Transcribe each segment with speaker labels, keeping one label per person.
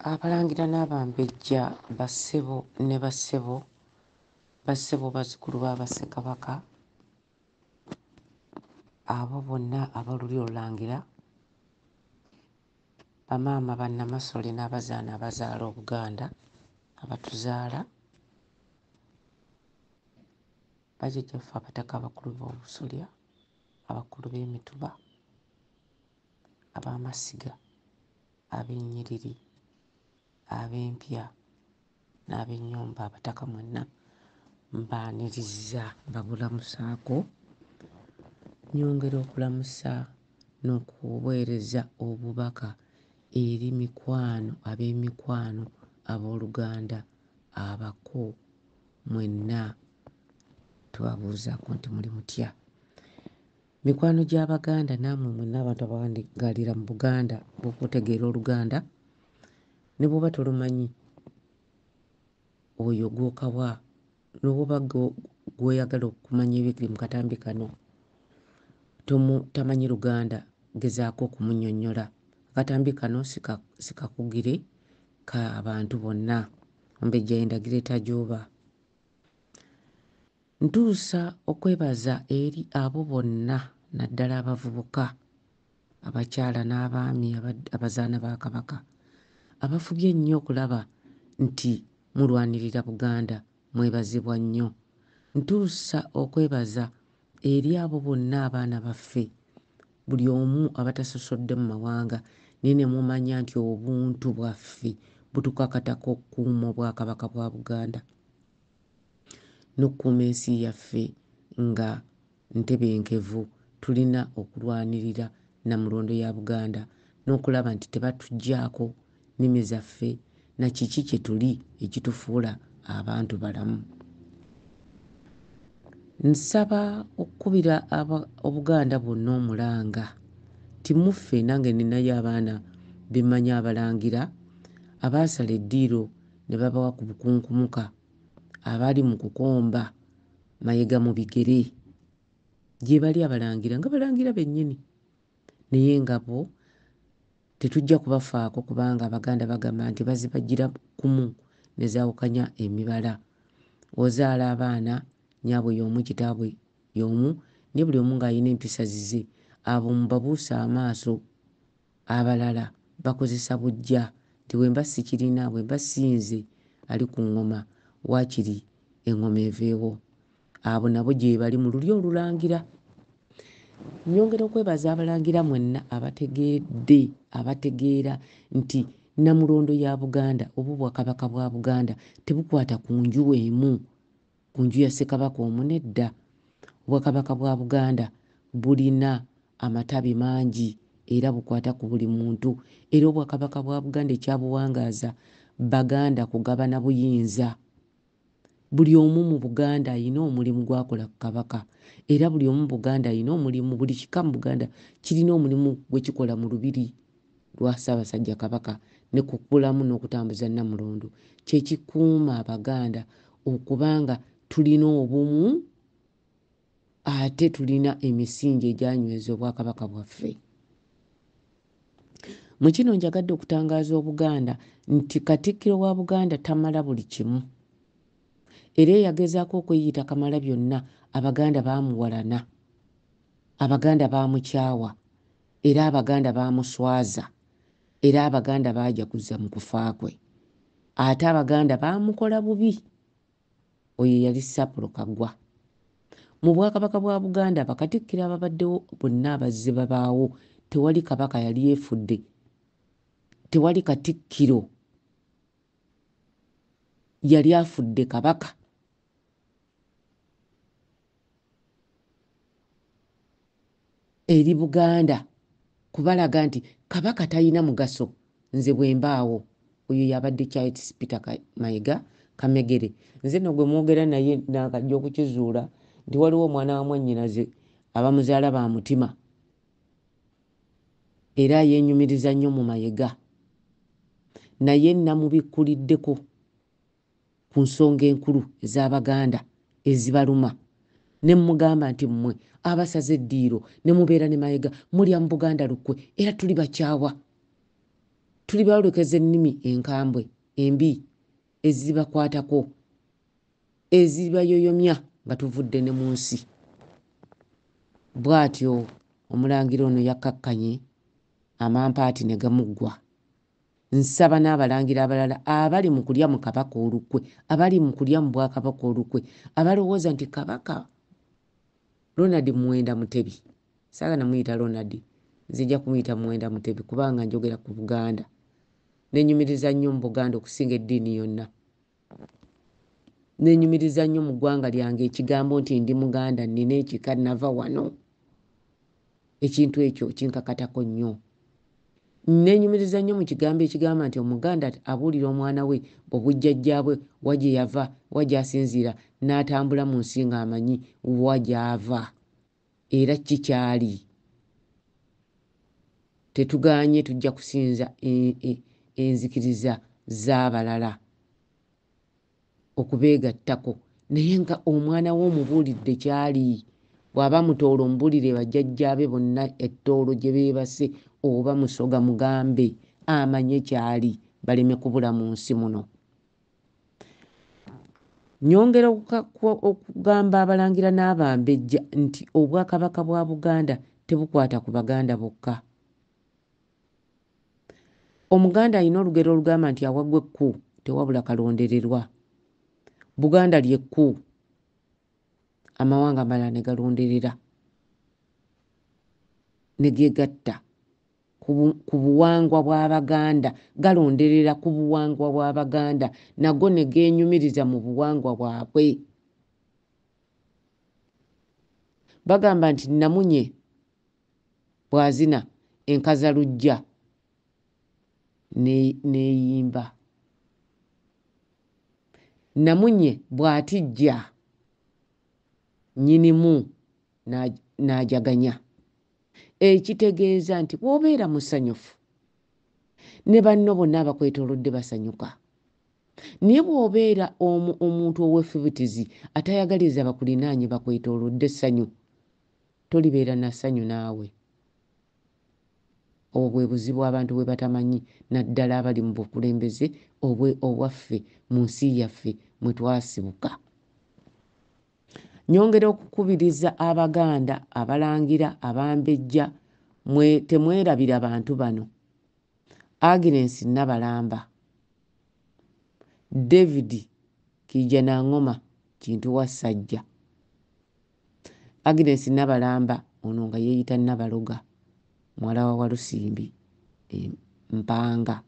Speaker 1: Abalangira n'Abambejja, bassebo ne bassebo, bassebo bazzukulu ba Bassekabaka, abo bonna ab'olulyo Olulangira, bamaama bannamasole n'abazaana abazaala Obuganda, abatuzaala, bajjajjaffe Abataka abakulu b'Obusolya, abakulu b'Emituba, ab'amasiga, ab'ennyiriri, ab'empya n'ab'ennyumba Abataka mwenna mbaanirizza mbabulamusaako. Nnyongera okulamusa n'okuweereza obubaka eri mikwano ab'emikwano, abooluganda, abako mwenna tubabuuzaako nti muli mutya? Mikwano gy'Abaganda naamwe mwenna abantu abawangaalira mu Buganda bw'okutegeera Oluganda ne bw'oba tolumanyi oyo gw'okawa ne bw'oba gw'oyagala okumanya ebiri mu katambi kano tamanyi Luganda gezaako okumunnyonnyola. Akatambi kano si kakugire ka bantu bonna. Omumbejja ye Ndagire Tajuuba. Ntuusa okwebaza eri abo bonna naddala abavubuka, abakyala n'abaami abazaana ba Kabaka abafubye ennyo okulaba nti mulwanirira Buganda mwebazibwa nnyo. Ntuusa okwebaza eri abo bonna abaana baffe buli omu abatasosodde mu mawanga naye ne mumanya nti obuntu bwaffe butukakatako okukuuma Obwakabaka bwa Buganda n'okukuuma ensi yaffe nga ntebenkevu. Tulina okulwanirira Nnamulondo ya Buganda n'okulaba nti tebatuggyaako nnimi zaffe na kiki kye tuli ekitufuula abantu balamu. Nsaba okukubira Obuganda bwonna omulanga nti muffe nange ninayo abaana be mmanyi Abalangira abaasala eddiiro ne babawa ku bukunkumuka abali mu kukomba Mayega mu bigere. Gyebali Abalangira nga Balangira bennyini naye nga bo tetujja kubafaako kubanga Abaganda bagamba nti bazibajjira kumu ne zaawukanya emibala. Ozaala abaana nnyaabwe y'omu kitaabwe y'omu naye buli omu ng'alina empisa zize. Abo mubabuuse amaaso abalala bakozesa buggya nti bwe mba sikirina bwe mba si nze ali ku ŋŋoma waakiri eŋŋoma eveewo. Abo nabo gyebali mu lulyo Olulangira. Nnyongera okwebaza Abalangira mwenna abategedde abategeera nti Nnamulondo ya Buganda oba Obwakabaka bwa Buganda tebukwata ku nju emu, ku nju ya Ssekabaka omu nedda. Obwakabaka bwa Buganda bulina amatabi mangi era bukwata ku buli muntu era Obwakabaka bwa Buganda ekyabuwangaaza Baganda kugabana buyinza. Buli omu mu Buganda alina omulimu gw'akola ku Kabaka era buli omu mu Buganda alina omulimu, buli kika mu Buganda kirina omulimu gwe kikola mu Lubiri lwa Ssaabasajja Kabaka ne ku bulamu n'okutambuza Nnamulondo. Kye kikuuma Abaganda okuba nga tulina obumu ate tulina emisingi egyanyweza Obwakabaka bwaffe. Mu kino njagadde okutangaaza Obuganda nti Katikkiro wa Buganda tamala buli kimu. Era eyagezaako okweyita Kamalabyonna Abaganda baamuwalana, Abaganda baamukyawa era Abaganda baamuswaza era Abaganda baajaguza mu kufa kwe. Ate Abaganda baamukola bubi. Oyo yali Sapulo Kaggwa. Mu Bwakabaka bwa Buganda Bakatikkiro ababaddewo bonna abazze babaawo tewali Kabaka yali yeefudde, tewali Katikkiro yali afudde Kabaka. Eri Buganda kubalaga nti Kabaka talina mugaso nze bwe mbaawo. Oyo y'abadde Charles Peter Mayiga Kamegere. Nze nno gwe mwogera naye naakajja okukizuula nti waliwo omwana wa mwannyinaze abamuzaala ba mutima era yeenyumiriza nnyo mu Mayega naye namubikkuliddeko ku nsonga enkulu ez'Abaganda ezibaluma ne mmugamba nti mmwe abasaze eddiiro ne mubeera ne Mayega mulya mu Buganda lukwe era tuli bakyawa. Tulibalekeza ennimi enkambwe embi ezibakwatako, ezibayoyomya nga tuvudde ne mu nsi. Bw'atyo omulangira ono yakkakkanye amampaati ne gamuggwa. Nsaba n'abalangira abalala abali mu kulya mu Kabaka olukwe, abali mu kulya mu Bwakabaka olukwe, abalowooza nti Kabaka Ronald Muwenda Mutebi, saagala namuyita Ronald, nze nja kumuyita Muwenda Mutebi kubanga njogera ku Buganda. Nenyumiriza nnyo mu Buganda okusinga eddiini yonna. Nenyumiriza nnyo mu ggwanga lyange ekigambo nti ndi Muganda, nnina ekika, nava wano. Ekintu ekyo kinkakatako nnyo. Nenyumiriza nnyo mu kigambo ekigamba nti Omuganda abuulira omwana we obujjajja bwe, wa gye yava, wa gy'asinziira, n'atambula mu nsi ng'amanyi wa gy'ava era ki ky'ali. Tetugaanye tujja kusinza enzikiriza z'abalala okubeegattako, naye nga omwana we omubuulidde ky'ali. Bw'aba Mutooro omubuulire bajjajjaabe bonna ettoolo gye beebase, oba Musoga mugambe amanye ky'ali baleme kubula mu nsi muno. Nyongera okugamba abalangira n'abambejja nti Obwakabaka bwa Buganda tebukwata ku Baganda bokka. Omuganda alina olugero olugamba nti awagwa ekku tewabula kalondererwa. Buganda ly'ekku, amawanga amalala ne galonderera ne geegatta ku buwangwa bw'Abaganda, galonderera ku buwangwa bw'Abaganda nago ne geenyumiriza mu buwangwa bwabwe. Bagamba nti Namunye bw'azina enkazaluggya n'eyimba. Namunye bw'atijja nnyinimu n'ajaganya. Ekitegeeza nti bw'obeera musanyufu ne banno bonna abakwetoolodde basanyuka. Naye bw'obeera omuntu ow'effubitizi atayagaliza bakulinaanye bakwetoolodde ssanyu, tolibeera na ssanyu naawe. Obwo bwe buzibu abantu bwe batamanyi, naddala abali mu bukulembeze obwaffe mu nsi yaffe mwe twasibuka. Nyongera okukubiriza Abaganda, Abalangira, Abambejja, mwe temwerabira bantu bano. Agnes Nabalamba, David Kiijanangoma Kintu Wassajja. Agnes Nabalamba ono nga yeeyita Nabaloga, muwala wa Walusimbi e Mpanga.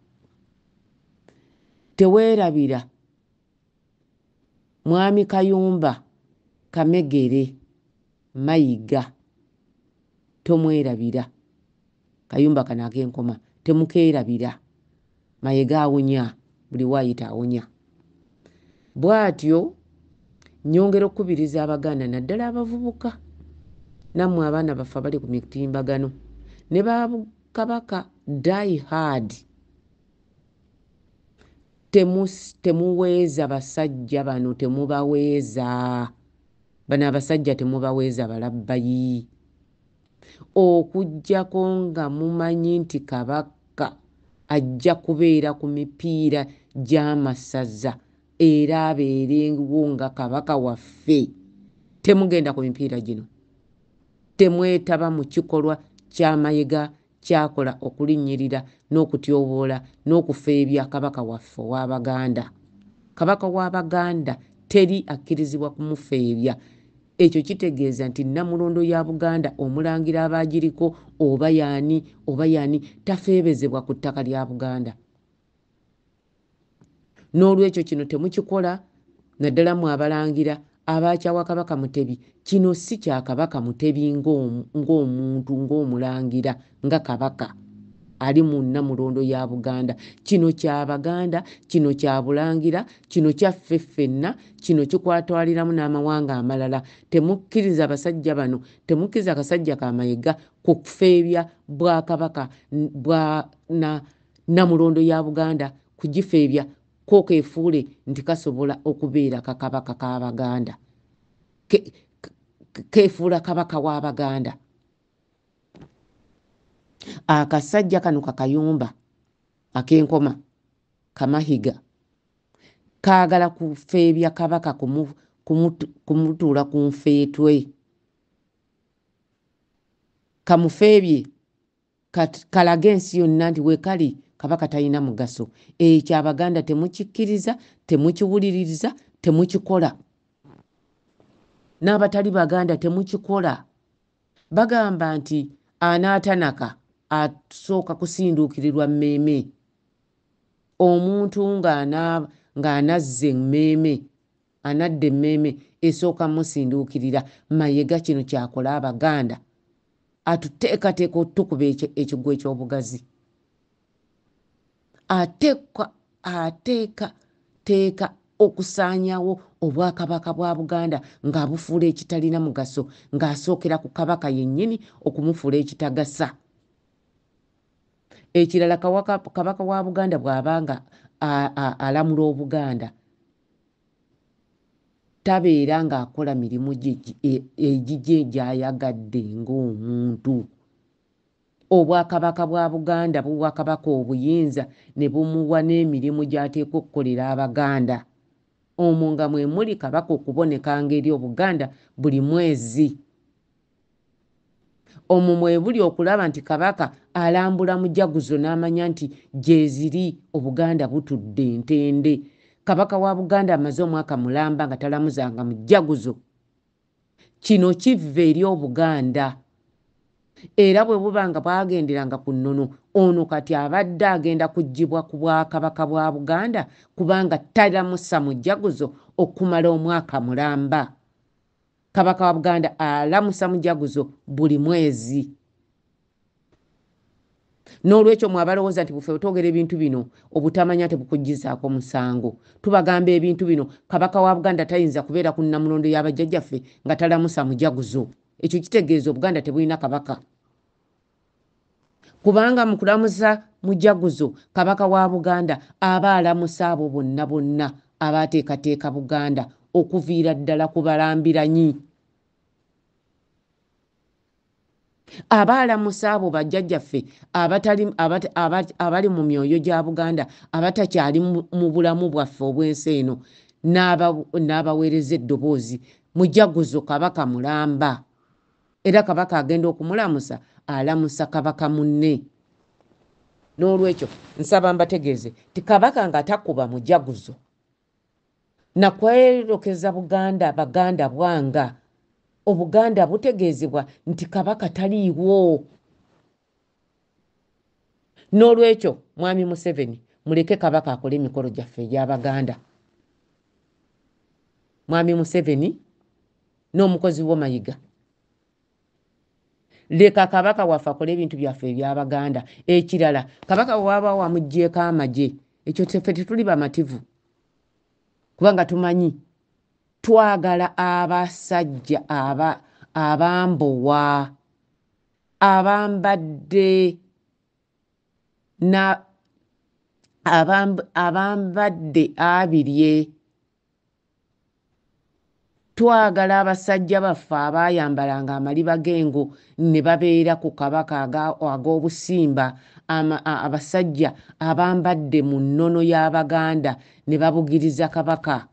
Speaker 1: Teweerabira Mwami Kayumba Kamegere Mayiga, tomwerabira. Kayumba kano ak'enkoma temukeerabira. Mayega awunya, buli waayita awunya. Bw'atyo nyongera okukubiriza Abaganda naddala abavubuka, nammwe abaana baffe abali ku mitimbagano ne ba Kabaka die hard, temuweeza basajja bano, temubaweeza. Bano abasajja temubaweeza balabbayi. Okuggyako nga mumanyi nti Kabaka ajja kubeera ku mipiira gy'amasaza era abeerewo nga Kabaka waffe, temugenda ku mipiira gino. Temwetaba mu kikolwa kya Mayiga kyakola okulinnyirira n'okutyoboola n'okufeebya Kabaka waffe ow'Abaganda. Kabaka w'Abaganda teri akkirizibwa kumufeebya. Ekyo kitegeeza nti Nnamulondo ya Buganda, omulangira aba agiriko oba y'ani oba y'ani, tafeebezebwa ku ttaka lya Buganda. N'olwekyo kino temukikola, naddala mmwe abalangira abaakyawa Kabaka Mutebi. Kino si kya Kabaka Mutebi ng'omuntu, ng'omulangira, nga Kabaka ali mu Nnamulondo ya Buganda. Kino kya Baganda, kino kya Bulangira, kino kyaffe ffenna, kino kikwatwaliramu n'amawanga amalala. Temukkiriza basajja bano, temukkiriza akasajja ka Mayiga kufeebya Bwakabaka bwa Nnamulondo ya Buganda, kugifeebya ko keefuule nti kasobola okubeera kakabaka k'Abaganda. Keefuula kabaka w'Abaganda. Akasajja kano kakayumba ak'enkoma kamahiga kaagala kufeebya Kabaka, kumutuula ku nfeetwe, kamufeebye kalage ensi yonna nti weekali Kabaka talina mugaso. Ekyo Abaganda temukikkiriza, temukiwuliririza, temukikola. N'abatali Baganda temukikola. Bagamba nti anaatanaka asooka kusinduukirirwa mmeeme. Omuntu ng'anazza emmeeme, anadda emmeeme esooka musinduukirira. Mayega kino kyakola Abaganda, atuteekateeka otukuba ekigwo eky'obugazi. Ateekateeka okusaanyaawo obwakabaka bwa Buganda ng'abufuula ekitalina mugaso, ng'asookera ku Kabaka yennyini okumufuula ekitagasa. Ekirala, Kabaka wa Buganda bw'abanga alamula Obuganda, tabeera ng'akola mirimu egigye gy'ayagadde ng'omuntu. Obwakabaka bwa Buganda buwa Kabaka obuyinza ne bumuwa n'emirimu gy'ateekwa okukolera Abaganda. Omwo nga mwe muli Kabaka okubonekanga eri Obuganda buli mwezi. Omwo mwe buli okulaba nti Kabaka alambula mujaguzo n'amanya nti gyeziri Obuganda butudde ntende. Kabaka wa Buganda amaze omwaka mulamba nga talamuzanga mujaguzo. Kino kiva eri Obuganda. Era bwe buba nga bwagenderanga ku nnono, ono kati abadde agenda kuggyibwa ku bwakabaka bwa Buganda kubanga talamusa mujaguzo okumala omwaka mulamba. Kabaka wa Buganda alamusa mujaguzo buli mwezi. N'olwekyo mwe abalowooza nti bufe twogera ebintu bino obutamanya tebukuggizaako musango, tubagamba ebintu bino. Kabaka wa Buganda tayinza kubeera ku nnamulondo y'abajjajjaffe nga talamusa mujaguzo. Ekyo kitegeeza Obuganda tebulina kabaka. Kubanga mu kulamusa mujaguzo, Kabaka wa Buganda aba alamusa abo bonna bonna abaateekateeka Buganda okuviira ddala ku balambiranyi. Aba alamusa abo bajjajjaffe abali mu myoyo gya Buganda, abatakyali mu bulamu bwaffe obw'ensi eno, n'abaweereza eddoboozi. Mujaguzo Kabaka mulamba. Era Kabaka agenda okumulamusa, alamusa Kabaka munne. N'olwekyo nsaba mbategeeze ti Kabaka nga takuba mujaguzo nakwerokeza Buganda, Baganda bwanga Obuganda butegeezebwa nti Kabaka taliiwo. N'olwekyo Mwami Museveni, muleke Kabaka akole emikolo gyaffe egy'Abaganda. Mwami Museveni n'omukozi wo Mayiga, leka Kabaka waffe akole ebintu byaffe eby'Abaganda. Ekirala, Kabaka bw'aba wamuggyeeko amagye, ekyo ffe tetuli bamativu, kubanga tumanyi twagala abasajja abambowa, abambadde abambadde abirye. Twagala abasajja baffe abaayambalanga amaliba g'engo ne babeera ku Kabaka ag'obusimba, abasajja abambadde mu nnono y'Abaganda ne babugiriza Kabaka.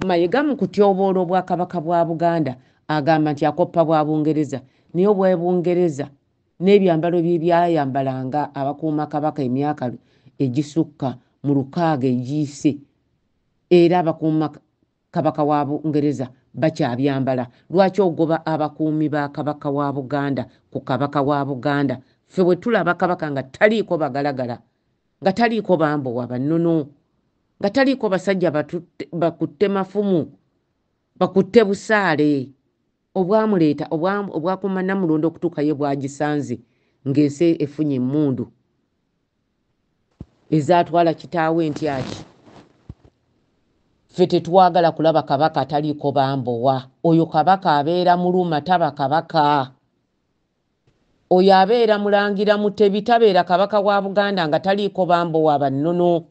Speaker 1: Mayega mu kutyoboola obwakabaka bwa Buganda agamba nti akoppa bwa Bungereza, naye obwa Bungereza n'ebyambalo bye byayambalanga abakuuma Kabaka emyaka egisukka mu 6 egiyise, era abakuuma Kabaka wa Bungereza bakyabyambala. Lwaki ogoba abakuumi ba Kabaka wa Buganda ku Kabaka wa Buganda? Ffe bwe tulaba Kabaka nga taliiko bagalagala, nga taliiko bambowa bannono, nga taliiko basajja bakutte mafumu, bakutte busaale, obwamuleeta, obwakuuma Namulondo okutuuka ye bw'agisanze ng'ensi efunye emmundu ezaatwala kitaawe ntyaki. Ffe tetwagala kulaba Kabaka ataliiko bambowa. Oyo Kabaka abeera muluma, taba Kabaka. Oyo abeera mulangira Mutebi, tabeera Kabaka wa Buganda nga taliiko bambowa bannono.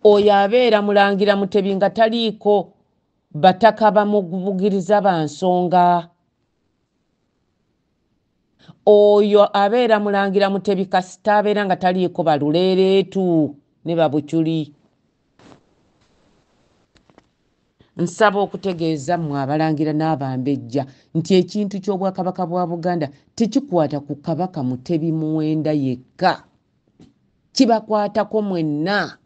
Speaker 1: Oyo abeera mulangira Mutebi nga taliiko bataka bamubugiriza ba nsonga. Oyo abeera Mulangira Mutebi kasita abeera nga taliiko baluleereetu ne babuculi. Nsaba okutegeeza mmwe Abalangira n'Abambejja nti ekintu ky'Obwakabaka bwa Buganda tekikwata ku Kabaka Mutebi Muwenda yekka. Kibakwatako mwenna.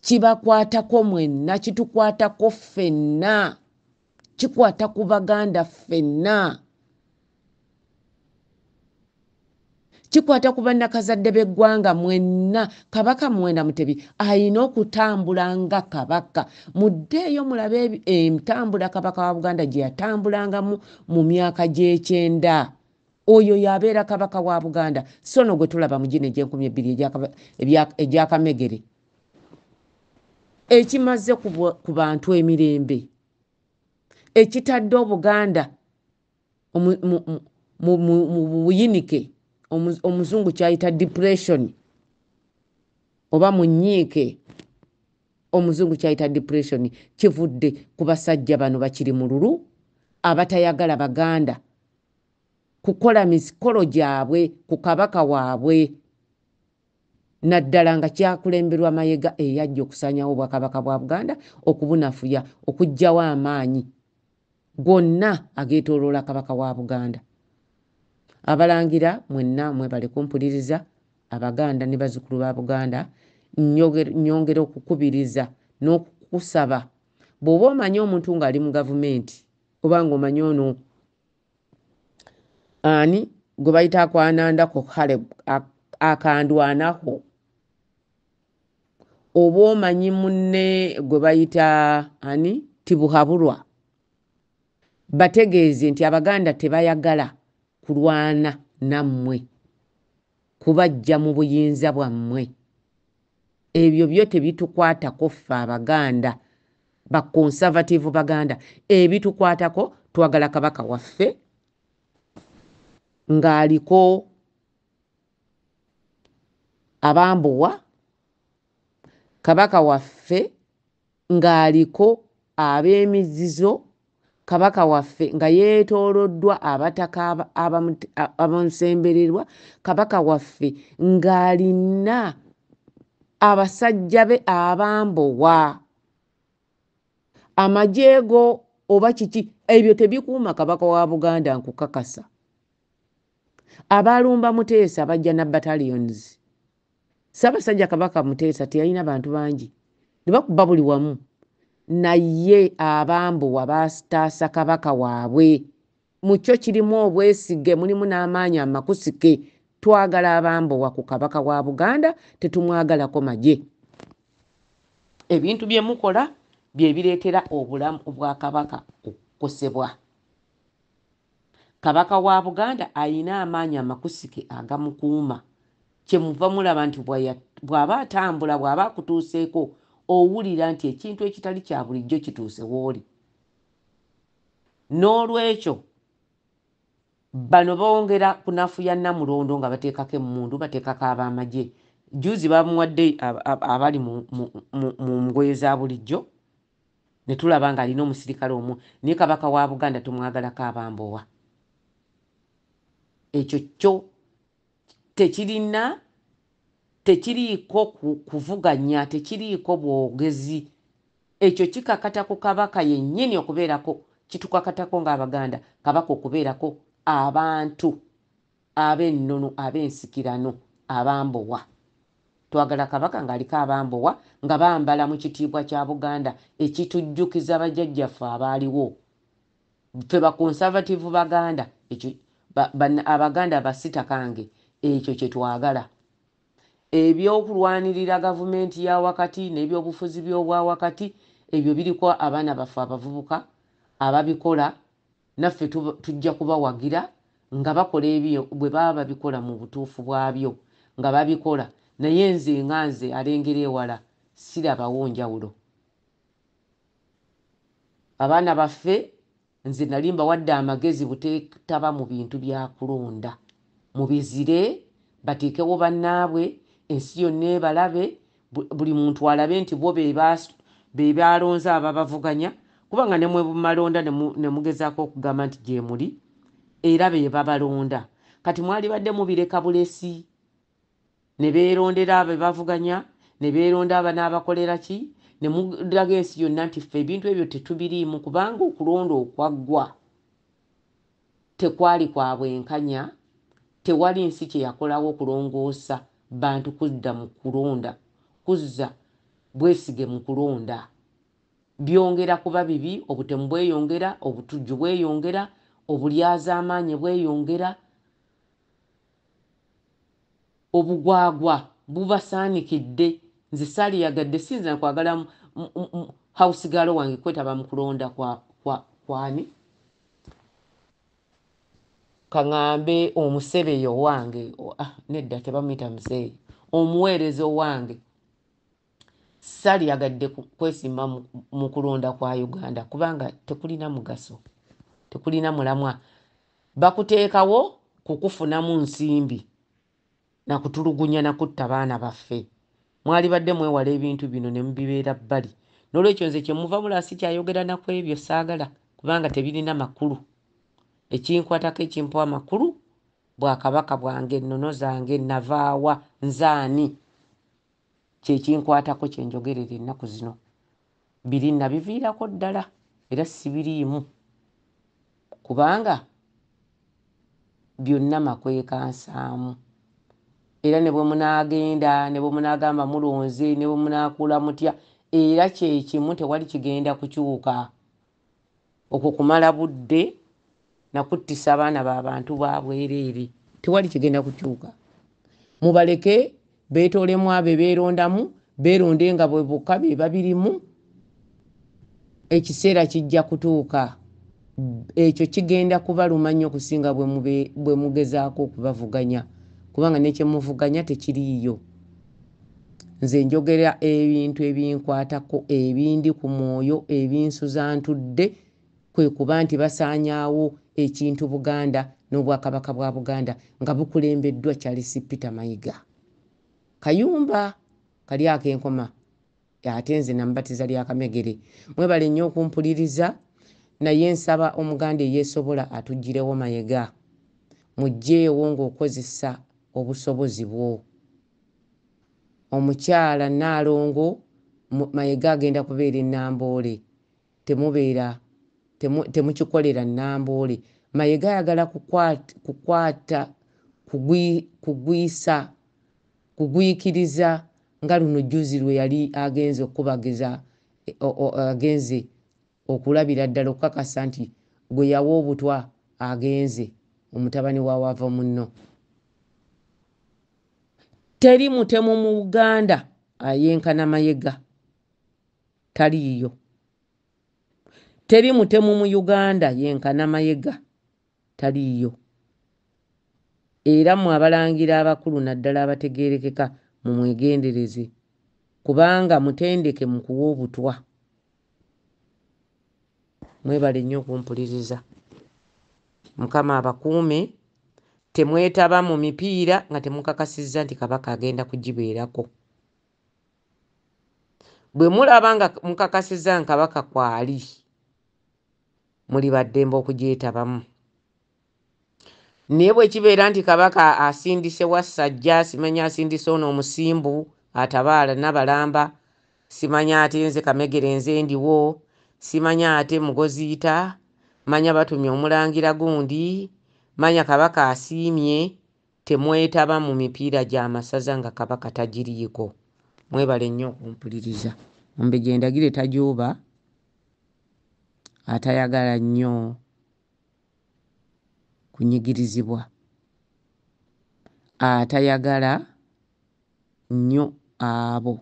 Speaker 1: Kibakwatako mwenna, kitukwatako ffenna. Kikwata ku Baganda ffenna. Kikwata ku bannakazadde b'eggwanga mwenna. Kabaka Muwenda Mutebi alina okutambula nga Kabaka. Muddeeyo mulabe entambula Kabaka wa Buganda gye yatambulangamu mu myaka gy'ekyenda. Oyo y'abeera Kabaka wa Buganda, so no gwe tulaba mu gino egy'enkumi ebbiri egy'akamegere. Ekimaze ku bantu emirembe, ekitadde Obuganda mu buyinike, omuzungu kyayita depression, oba mu nnyiike, omuzungu kyayita depression, kivudde ku basajja bano bakiri mululu abatayagala Baganda kukola mikolo gyabwe ku kabaka waabwe, naddala nga kyakulemberwa Mayega eyajja okusaanyawo Obwakabaka bwa Buganda, okubunafuya, okuggyawo amaanyi gonna ageetooloola Kabaka wa Buganda. Abalangira mwenna mwebale kumpuliriza, Abaganda ne bazzukulu ba Buganda, nnyongera okukubiriza n'okukusaba. Bw'oba omanyi omuntu ng'ali mu gavumenti, oba ng'omanyi ono ani gwe bayita akwanandako kale akandwanako, oba omanyi munne gwe bayita ani Tibuhaburwa, bategeeze nti Abaganda tebayagala kulwana nammwe, kubajja mu buyinza bwammwe. Ebyo byo tebitukwatako ffe Abaganda, ba conservative Baganda. Ebitukwatako twagala Kabaka waffe ng'aliko abambowa, Kabaka waffe ng'aliko ab'emizizo, Kabaka waffe nga yeetooloddwa abataka abamusembererwa, Kabaka waffe ng'alina abasajja be abambowa. Amagye go oba kiki, ebyo tebikuuma Kabaka wa Buganda nkukakasa. Abalumba Muteesa bajja na battalions. Ssaabasajja Kabaka Muteesa teyalina bantu bangi, ne bakuba buli wamu, naye abambowa baataasa Kabaka waabwe. Mu kyo kirimu obwesige, mulimu n'amaanyi amakusike. Twagala abambowa ku Kabaka wa Buganda, tetumwagalako magye. Ebintu bye mukola bye bireetera obulamu bwa Kabaka okukosebwa. Kabaka wa Buganda ayina amaanyi amakusike agamukuuma. Kyemuva mulaba nti bw'aba atambula, bw'aba akutuuseeko, owulira nti ekintu ekitali kya bulijjo kituuse w'oli. N'olwekyo bano bongera kunafuya Nnamulondo nga bateekako emmundu, bateekako ab'amagye. Juzi bamuwadde abali mu ngoye za bulijjo, ne tulaba ng'alina omusirikale omu, naye Kabaka wa Buganda tumwagalako abambowa. Ekyo kyo tekirina, tekiriiko kuvuganya, tekiriiko bwogezi. Ekyo kikakata ku Kabaka yennyini okubeerako, kitukakatako ng'Abaganda, Kabaka okubeerako abantu ab'ennono, ab'ensikirano, abambowa. Twagala Kabaka ng'aliko abambowa nga bambala mu kitiibwa kya Buganda ekitujjukiza bajjajjaffe abaaliwo. Ffe ba conservative Baganda, ekyo Abaganda basitakange, ekyo kye twagala. Ebyokulwanirira gavumenti ya wakati n'ebyobufuzi by'obwa wakati, ebyo biriko abaana baffe abavubuka ababikola, naffe tujja kubawagira nga bakola ebyo bwe baba babikola mu butuufu bwabyo nga babikola. Naye nze nga nze alengera ewala sirabawo njawulo. Abaana baffe nze nali mbawadde amagezi buteetaba mu bintu bya kulonda, mubizire bateekewo bannaabwe, ensi yonna ebalabe, buli muntu alabe nti bo be balonze ababavuganya, kubanga ne mwe malonda ne mugezaako okugamba nti gye muli, Era be babalonda. Kati mwalibadde mubireka bulesi ne beerondera be bavuganya, ne beeronda abanaabakolera ki, ne mulaga ensi yonna nti ffe ebintu ebyo tetubiriimu, kubanga okulonda okwaggwa tekwali kwa bwenkanya. Tewali nsi kye yakolawo kulongoosa bantu kudda mu kulonda, kuzza bwesige mu kulonda. Byongera kuba bibi, obutemu bweyongera, obutujju bweyongera, obulyazaamaanyi bweyongera, obugwagwa bubasaanikidde. Nze saaliyagadde, siyinza kwagala house girl wange kwetaba mu kulonda kwani kaŋŋambe omusebeyo owange, nedda tebamuyita muzeeyi, omuweereza owange, saaliyagadde kwesimba mu kulonda kwa Uganda, kubanga tekulina mugaso, tekulina mulamwa. Bakuteekawo kukufunamu nsimbi nakutulugunya nakutta baana baffe. Mwalibadde mwewala ebintu bino ne mubibeera bbali. N'olwekyo nze kyemuva mulaba sikyayogera naku ebyo, saagala, kubanga tebirina makulu. Ekinkwatako ekimpa amakulu bwakabaka bwange, ennono zange, navaawa, nzaani, kyekinkwatako kyenjogerera ennaku zino. Biri nabiviirako ddala era sibiriimu, kubanga byonna makwekansaamu. Era ne bwe munaagenda, ne bwe munaagamba mulonze, ne bwe munaakula mutya, era kyekimu, tewali kigenda kukyuka. Okwo kumala budde nakuttisa abaana b'abantu babwereere, tewali kigenda kukyuka. Mubaleke beetoolemu abo beerondamu, beeronde nga bwe bokka be babirimu. Ekiseera kijja kutuuka, ekyo kigenda kubaluma nnyo okusinga bwe mugezaako okubavuganya, kubanga ne kye muvuganya tekiriiyo. Nze njogera ebintu ebinkwatako, ebindi ku mwoyo, ebinsuza ntudde, kwe kuba nti basaanyaawo ekintu Buganda n'Obwakabaka bwa Buganda nga bukulembeddwa Charles Peter Mayiga. Kayumba kali ak'enkoma, ate nze namubatiza lya Kamegere. Mwebale nnyo okumpuliriza, naye nsaba Omuganda eyeesobola atuggirewo Mayiga. Muggyeewo ng'okozesa obusobozi bwo. Omukyala Nnaalongo Mayiga agenda kubeera e Namboole, temubeera temukikolera Namboole. Mayiga ayagala kukwata kugwisa kugwikiriza nga luno jjuuzi lwe yali agenze okubagiza, agenze okulabira ddala okukakasa nti gwe yawa obutwa agenze, omutabani wa wava munno. Teri mutemu mu Buganda ayenkana Mayiga, taliiyo. Teri mutemu mu Uganda yenkana Mayiga, taliiyo. Era mmwe abalangira abakulu naddala abategeerekeka mumwegendereze, kubanga mutendeke mu kuwa obutwa. Mwebale nnyo okumpuliriza. Mukama abakuume. Temwetaba mu mipiira nga temukakasizza nti Kabaka agenda kugibeerako. Bwe mulaba nga mukakasizza nga Kabaka kwali, muli ba ddembe okugyetabamu. Naye bwe kibeera nti Kabaka asindise Wassajja, simanya asindise ono omusimbu atabaala Nabalamba, simanya ate nze Kamegere nze ndiwo, simanya ate Mugoziita, manya batumye omulangira gundi, manya Kabaka asiimye, temwetaba mu mipiira gy'amasaza nga Kabaka tagiriiko. Mwebale nnyo okumpuliriza. Omumbejja Endagire tajooba, atayagala nnyo kunyigirizibwa, atayagala nnyo abo,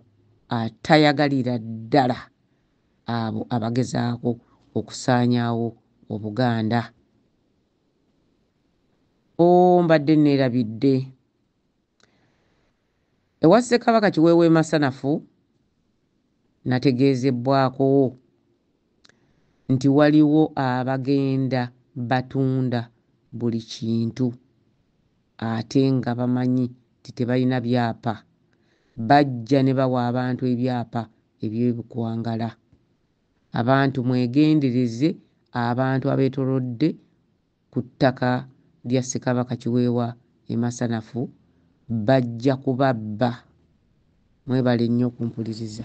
Speaker 1: atayagalira ddala abo abagezaako okusaanyaawo Obuganda. Mbadde neerabidde. Ewa Ssekabaka Kiweewa e Masanafu nategeezebbwako nti waliwo abagenda batunda buli kintu ate nga bamanyi nti tebalina byapa. Bajja ne bawa abantu ebyapa eby'ebukwangala. Abantu mwegendereze abantu abeetoolodde ku ttaka lya Ssekabaka Kiweewa e Masanafu bajja kubabba. Mwebale nnyo okumpuliriza.